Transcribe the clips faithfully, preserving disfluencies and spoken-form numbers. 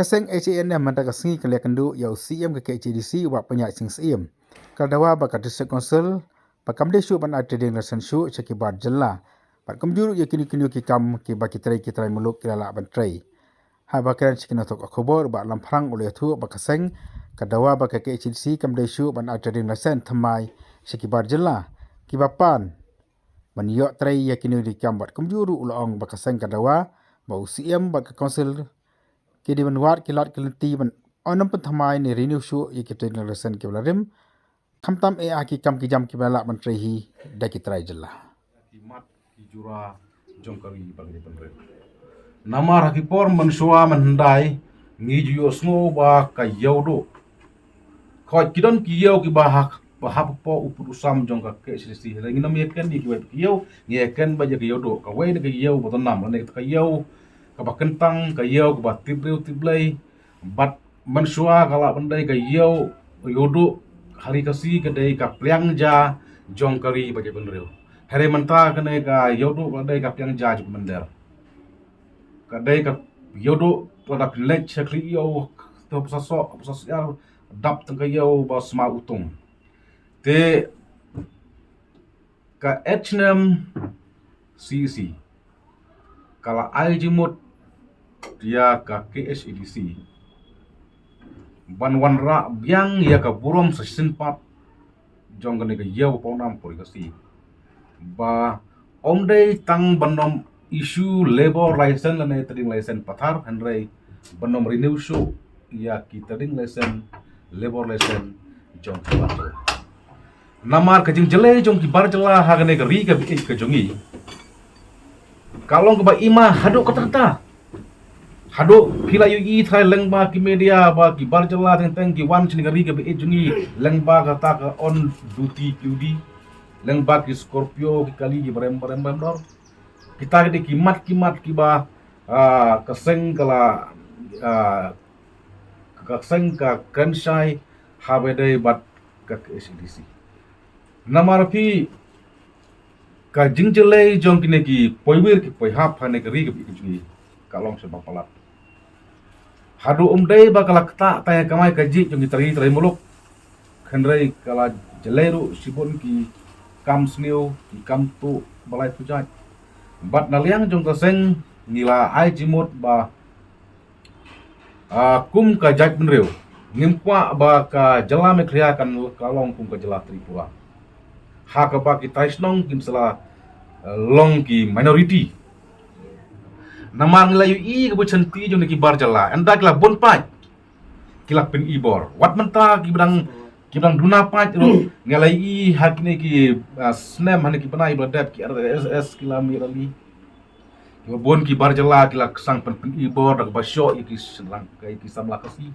Ka seng H A N M mynta ka sngi ka la ïakynduh ïa u C E M ka K H A D C u Bah Pynïaid Sing Syiem. Ka la dawa ba ka District Council ba kam dei shuh ban ai trading license shuh sha ki bar jylla bad kumjuh ruh ïa kino kino ki kam kiba ki trai ki trai muluk ki la lah ban trei. Haba kren sha ki nongthoh khubor, Bah Lamphrang u la ïathuh ba ka seng ka dawa ba ka K H A D C kam dei shuh ban ai trading license thymmai sha ki bar jylla kiba pan ban ïoh trei ïa kino kino ki kam bad kumjuh ruh u la ong ba ka seng ka dawa ba u C E M bad ka Council ki dei ban wad ki lad ki lynti ban ym pynthymmai ne renew shuh ïa ki trading license kiba la rim, khamtam eh ha ki kam ki jam kiba la lah ban trei hi da ki trai jylla. Ki mat ki jura jong ka ri ba ka dei pynrem. Namar ha ki por mynshuwa mynhyndai ngi ju ïohsngew ba ka ïew duh. Khoit ki don ki ïew kiba ha, ba ha hapoh u pud u sam jong ka K H A D C. Hynrei ngim ïa ken ïa kiwei pat ki ïew, ngi ïa ken ba ïa ka ïew duh. Kawei na ka ïew ba don nam, lane ka ïew kaba kyntang, ka ïew kaba tip briew tip Blei. Bad mynshuwa ka lah ban dei ka ïew, ïew duh ha ri Khasi ka dei ka pliang ja jong ka ri ba ka dei pynrem. Hynrei mynta kane ka ïew duh ka dei ka pliang ja jong ka mynder. Ka dei ka ïew duh, lada pynleit sha khlieh ïew, to pynsasoh, pynsasoh ïar, dap tang ka ïew ba sma utung. Te ka H A N M C E C ka la ai jingmut ïa ka K H A D C ban wanrah biang ïa ka burom sa shisien pat jong kane ka ïew pawnam puri Khasi. Ba ym dei tang ban ym issue labour license lane trading license pathar, hynrei ban ym renew shuh ïa ki trading license, labour license jong ki pathar. Namar ka jingjyllei jong ki bar jylla ha kane ka ri kaba ïeit ka jong ngi ka long kaba ima haduh katta katta. Haduh phi la ïohi trai lyngba ki media ba ki bar jylla teng teng ki wan sha kane ka ri kaba ïeit jong ngi lyngba kata ka on duty P U D, lyngba ki Scorpio, ki kali, ki brem brem brem dor. Kita ki dei ki mat ki mat kiba, ah, ka seng ka la, ah, ka seng ka kren shai haba ïadei bad ka K H A D C. Namar phi, ka jingjyllei jong kine ki poiwir ki poihap ha kane ka ri kaba ïeit ka jong ngi ka long shibun palat. Haduh ym dei ba ka la ktah tang ïa ka kamai kajih jong ki trai trai muluk, hynrei ka la jyllei ruh shibun ki kam sniew, ki kam tuh ba lai pujat. Bad na liang jong ka seng ngi la ai jingmut ba, ah, kum ka jaitbynriew ngim kwah ba ka jylla Meghalaya kan ka long kum ka jylla Tripura ha kaba ki trai shnong kim sa la, ah, long ki minority. Namar ngi la ïohi ka buit shanti jong ki bar jylla, ynda ki la bun paid ki la pyni bor. Wat mynta kiba dang, kiba dang duna paid ruh ngi la ïohi ha kine ki, ah, snem, ha kine ki bnai ba la dep, ki R S S ki la mih rally. Kiba bun ki bar jylla ki la sdang pyn, pyni bor da kaba shoh ïa ki shynrang, ïa ki samla Khasi.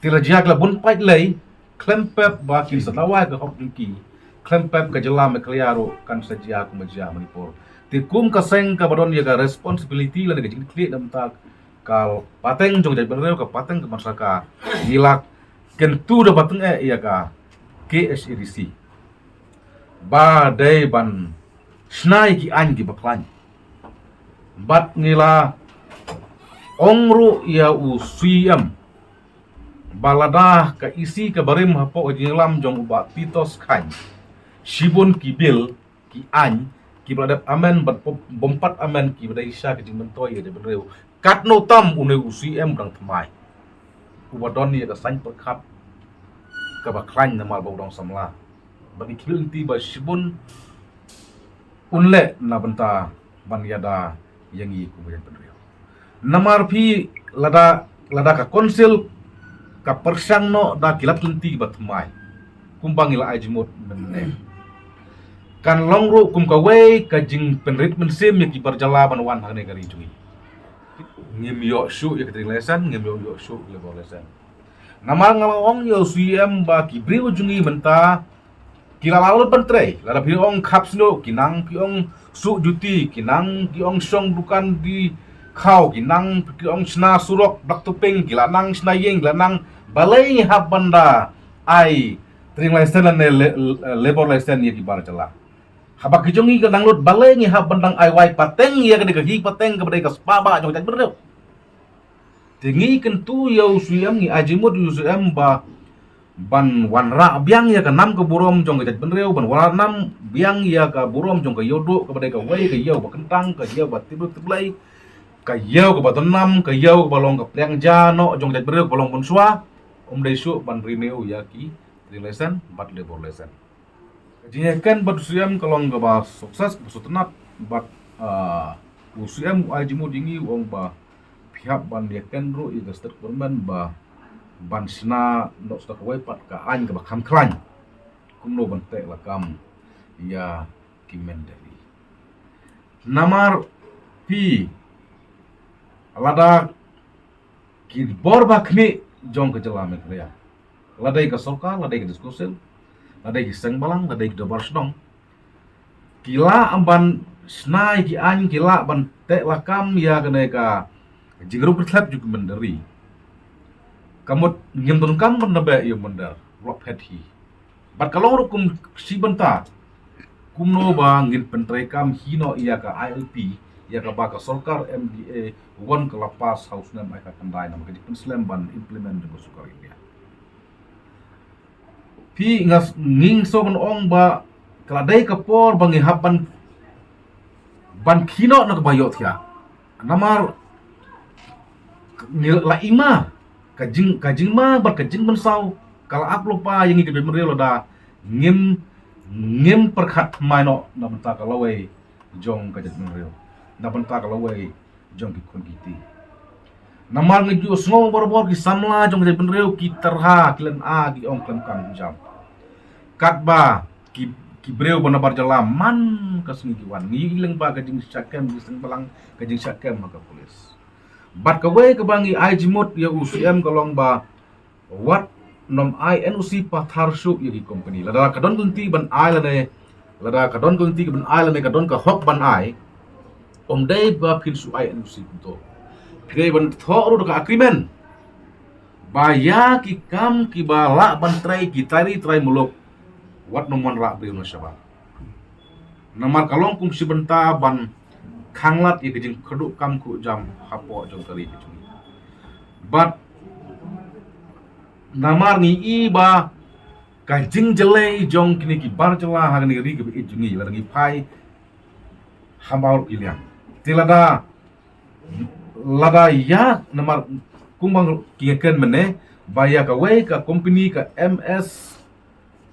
Te la jia ki la bun paid lei, khlem pep ba kin sa dawa ïa ka hok jong ki, khlem pep ka jylla Meghalaya ruh kan sa jia kumba jia Manipur. Te kum ka seng kaba don ïa ka responsibility lane ka jingkitkhlieh na bynta ka pateng jong jaitbynriew, ka pateng ka ban sorkar, ngi la kyntu da ba tyngeh ïa ka K H A D C ba dei ban shna ïa ki aiñ kiba khlaiñ. Bad ngi la ong ruh ïa u C E M ba lada ka E C kaba rim hapoh ka jingïalam jong u Bah Titos Chyne, shibun ki bill, ki aiñ kiba la dep amend bad bym, bym pat amend kiba dei sha ka jingmyntoi ïa jaitbynriew, katno tam une u C E M u dang thymmai, uba don ïa ka saiñ pyrkhat kaba khlaiñ namar ba u dang samla. Bad ngi khmih lynti ba shibun un leh na bynta ban ïada ïa ngi kum ka jaitbynriew. Namar phi, lada, lada ka council ka pyrshang noh da ki lad lynti ba thymmai kumba ngi la ai jingmut mynne, kan long ruh kum kawei ka jingpynrit mynsiem ïa ki bar jylla ban wan ha kane ka ri jong ngi. Ngim ïoh shuh ïa ka trading license, ngim ïoh, ïoh shuh labour license. Namar nga la ong ïa u C E M ba ki briew jong ngi mynta ki la lah lut ban trei. Lada phi ong khap sniew ki nang, phi ong suh juti ki nang, phi ong shong dukan di khaw ki nang, phi ong shna surok, blak tuping ki la nang, shna ïing ki la nang. Balei ngi hap ban da ai trading license lane le, le, labour license ïa ki bar jylla? Haba ki jong ngi ka dang lut, balei ngi hap ban dang ai wai pateng ïa kane ka hi pateng kaba dei ka spah bah jong ka jaitbynriew? Te ngi kyntu ïa u Syiem, ngi ai jingmut ïa u Syiem ba ban wanrah biang ïa ka nam ka burom jong ka jaitbynriew, ban wanrah nam biang ïa ka burom jong ka ïewduh kaba dei kawei ka ïew ba kyntang, ka ïew ba tip lut tip lei, ka ïew kaba don nam, ka ïew kaba long ka pliang ja noh jong ka jaitbynriew kaba long mynshuwa. Ym dei shuh ban renew ïa ki trading license bad labour license. Ka jingïaken bad u Syiem ka long kaba success, kaba sngewtynnat, bad, ah, u Syiem u ai jingmut ïa ngi, u ong ba phi hap ban ïaken ruh ïa ka state government ba ban shna noh sa kawei pat ka aiñ kaba kham khlaiñ kumno ban teh lakam ïa ki mynder ri. Namar phi, lada ki bor ba khmih jong ka jylla Meghalaya, la dei ka sorkar, la dei ka district council, la dei ki seng balang, la dei ki dorbar shnong, ki lah ban shna ïa ki aiñ, ki lah ban teh lakam ïa kane ka jingrung kyrthlep jong ki mynder ri. Ka mut ngim donkam ban da beh ïa u mynder, u la phet hi. Bad ka long ruh kum shi bynta kumno ba ngin pyntreikam hi noh ïa ka I L P, ïa kaba ka sorkar M D A one ka la pass ha u snem ar hajar khyndai, namar ka jingpynslem ban implement jong ka sorkar India. Phi, nga s-, ngi sngew ban ong ba ka la dei ka por ba ngi hap ban, ban khie noh na kaba ïohthiah. Namar ngi la i ma ka jing, ka jingma bad ka jingpynsaw ka la ap lypa ïa ngi ki jaitbynriew lada ngim, ngim pyrkhat thymmai noh na bynta ka lawei jong ka jaitbynriew, na bynta ka lawei jong ki khun ki kti. Namar ngi ju sngew barabor ki samla jong ka jaitbynriew ki tyrha, ki lynga, ki ong khlem kam khlem jam. Katba ki, ki briew ba na bar jylla man ka sngi ki wan. Ngi ïohi lyngba ka jingshah kem ki seng balang, ka jingshah kem ha ka police. Bad kawei kaba ngi ai jingmut ïa u Syiem ka long ba wat nym ai N O C pathar shuh ïa ki company. Lada ka don ka lynti ban ai lane, lada ka don ka lynti ban ai lane ka don ka hok ban ai, ym dei ba phin shu ai N O C kumto. Phi dei ban thoh ruh da ka agreement ba ïa ki kam kiba lah ban trei ki trai ri trai muluk, wat nym wanrah briew na shabar. Namar ka long kum shi bynta ban khanglad ïa ka jingkyrduh kam kyrduh jam hapoh jong ka ri ka jong ngi. Bad namar ngi i ba ka jingjlei jong kine ki bar jylla ha kane ka ri kaba ïeit jong ngi, lada ngi phai ha baroh ki liang. Te lada, lada ïa, namar kumba ngi ïaken mynne ba ïa kawei ka company ka M S,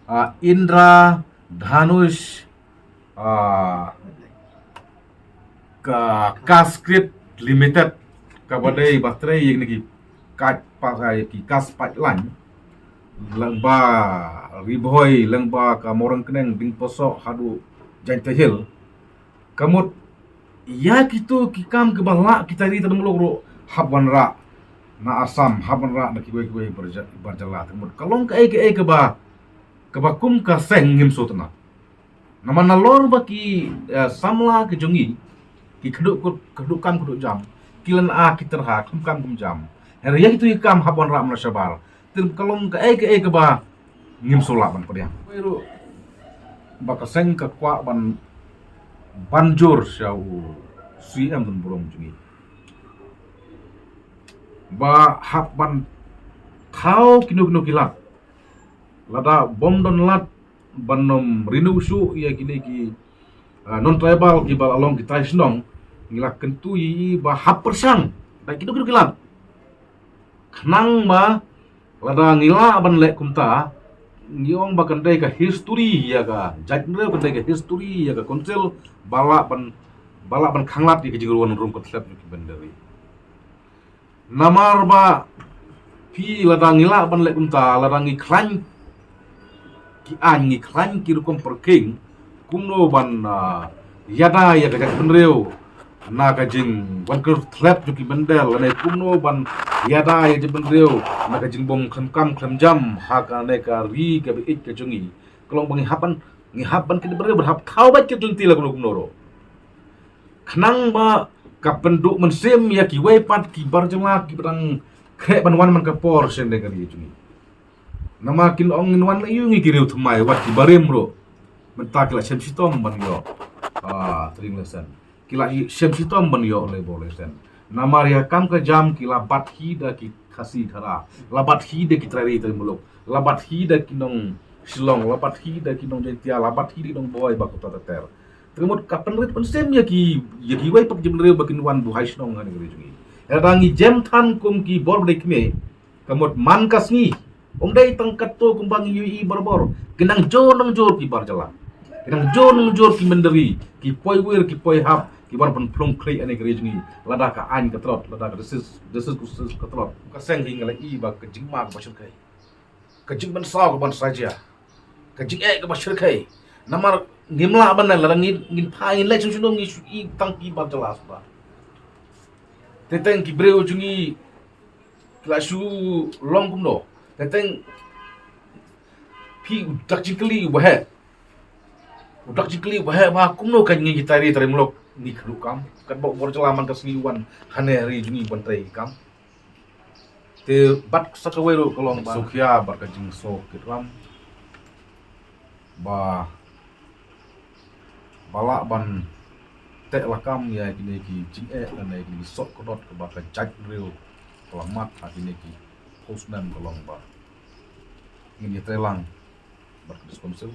ah, Indra Dhanush, ah, ka Kascript Limited, kaba dei ba trei ïa kine ki kaj pa, ki kas pipeline lyngba Ri Bhoi, lyngba ka Mawryngkneng, Dingpasoh haduh Jaintia Hills. Ka mut ïa kito ki kam kiba lah ki trai ri trai muluk ruh hap wanrah na Assam, hap wanrah na kiwei kiwei bar jylla. Ka mut ka long kaei kaei kaba, kaba kum ka seng ngim sngewtynnat. Namar nalor ba ki, eh, samla ki jong ngi ki kyrduh, kyrduh kam kyrduh jam, ki lynga, ki tyrha, khlem kam khlem jam, hynrei ïa kito ki kam hap wanrah na shabar. Te ka long kaei kaei kaba ngim sngewlah ban pdiang. Wei ruh ba ka seng ka kwah ban, ban jur sha u C M donburom jong ngi ba hap ban thaw kino kino ki lad. Lada bym don lad ban nym renew shuh ïa kine ki, ah, non tribal kiba la long ki trai shnong, ngi la kyntu ïa i ba hap pyrshang da kino kino ki lad. Khnang ba lada ngi lah ban leh kumta, ngi ong ba kan dei ka history ïa ka jaitbynriew, kan dei ka history ïa ka council ba lah ban, ba lah ban khanglad ïa ka jingrung kyrthlep jong ki mynder ri. Namar ba phi, lada ngi lah ban leh kumta, lada ngi khlaiñ ki aiñ, ngi khlaiñ ki rukom pyrkhing, kumno ban, ah, ïada ïa ka jaitbynriew na ka jingwan kyrthlep jong ki mynder, lane kumno ban ïada ïa ka jaitbynriew na ka jingbym khlem kam khlem jam ha kane ka ri kaba ïeit ka jong ngi. Ka long ba ngi hap ban, ngi hap ban, ki jaitbynriew ban hap thaw beit ki lynti la kumno kumno ruh. Khnang ba ka pynduh mynsiem ïa kiwei pat ki bar jylla kiba dang khreh ban wan man ka por sha kane ka ri jong ngi. Namar kin ong ngin wan aïu ngi ki riew thymmai, wat ki barim ruh mynta ki la shem shitom ban ïoh, ah, trading license. Ki la shem shitom ban ïoh labour license. Namar ïa kam ka jam ki la bat hi da ki Khasi Khara, la bat hi da ki trai ri trai muluk, la bat hi da ki nong Shillong, la bat hi da ki nong Jaintia, la bat hi da ki nong Bawai ba kata ter ter. Te ka mut ka pynrit pynsem ïa ki, ïa kiwei pat ki bynriew ba kin wan buhai shnong ha kane ka ri jong ngi. Lada ngi jem than kum ki bor ba dei kmie, ka mut man ka sngi, ym dei tang katto kumba ngi ïohi barabor. Ki nang jur nang jur ki bar jylla, ki nang jur nang jur ki mynder ri, ki poi wir ki poi hap, ki wan pynphlung khlieh ha kane ka ri jong ngi. Lada ka aiñ ka tlot, lada ka justice, justice ka tlot. Ka seng hi nga la i ba ka jingma kaba shyrkhei, ka jingpynsaw kaba shyrkhei, ka jingeh kaba shyrkhei. Namar ngim lah ban leh, lada ngin, ngin phai ngin leit sha shnong ngi shu i tang ki bar jylla shuwa. Te teng ki briew jong ngi ki la shu long kumno. Te teng phi u dak jingkylli uba heh, u dak jingkylli uba heh ba kumno ka ngi ki trai ri trai muluk ngi khlem kam. Katba u bor jylla man ka sngi u wan hane ha ri jong ngi ban trei kam. Te bad sa kawei ruh ka long ba sngewkhia bad ka jingsngewkit ram ba, ba lah ban teh lakam ïa kine ki jingeh lane kine ki soh kdot kaba ka jaitbynriew ka la mad ha kine ki post name. Ka long ba ngin ïatreilang bad ka District Council,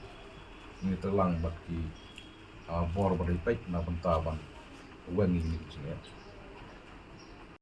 ngin ïatreilang bad ki, ah, bor ba dei peit na bynta ban weng ïa kine ki jingeh.